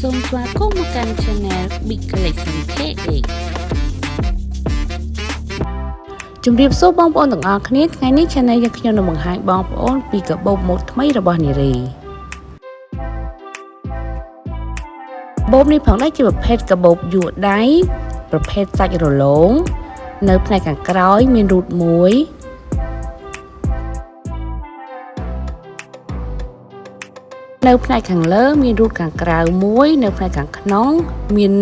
សូមស្វាគមន៍មកកាន់ Channel Big Collection KH ជំរាបសួរបងប្អូនទាំងអស់គ្នាថ្ងៃនេះ Channel យើងខ្ញុំនឹងបង្ហាញបងប្អូនពីកាបូបម៉ូដថ្មីរបស់នារីកាបូបនេះផងដែរជាប្រភេទកាបូបយួរដៃប្រភេទសាច់រលោងនៅផ្នែកខាងក្រោយមានរូតមួយនៅផ្នែកខាងលើមានរូតខាងក្រៅមួយនៅផ្នែកខាងក្នុងមាន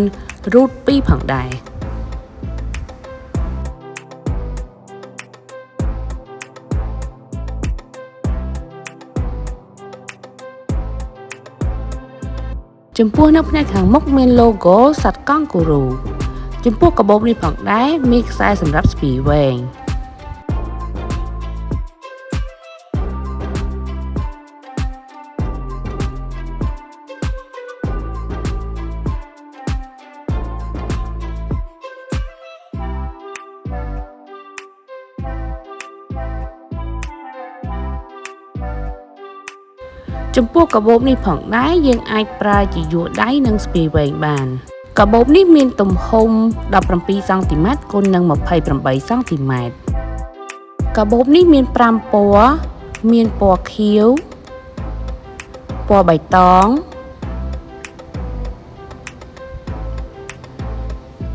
រូតពីរផងដែរចំពោះនៅផ្នែកខាងមុខមាន logo សត្វកង់គូរូចំពោះកាបូបនេះផងដែរមានខ្សែសម្រាប់ស្ពាយវែងចំពោះកាបូបនេះផងដែរយើងអាចប្រើជាយួរដៃនិងស្ពាយវែងបានកាបូបនេះមានទំហំ17សង់ទីម៉ែត្រគុណនឹង28សង់ទីម៉ែត្រកាបូបនេះមាន5ពណ៌មានពណ៌ខៀវពណ៌បៃតង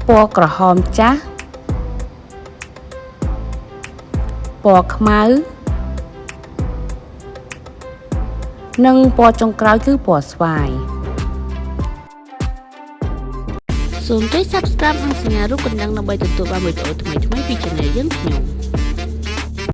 ពណ៌ក្រហមចាស់ពណ៌ខ្មៅនិងពណ៌ចុងក្រោយគឺពណ៌ស្វាយសូមចុច Subscribe និងសញ្ញារូបកណ្ដឹងដើម្បីទទួលបានវីដេអូថ្មីៗពី Channel យើងខ្ញុំ។